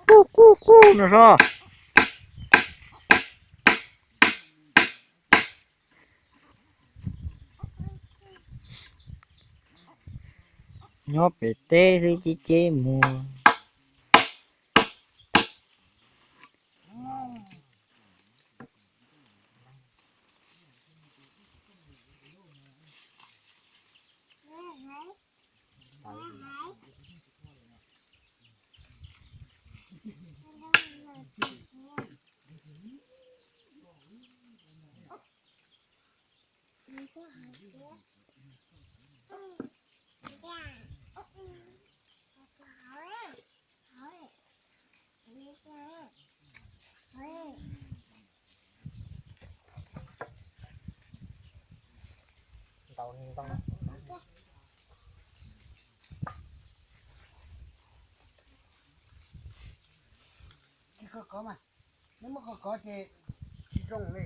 Qub qub qub no soj. Nyob pem teb xwb ceb ceb mus. Tsis kho kov mas, neb muab kho kov ces tsis zoo li.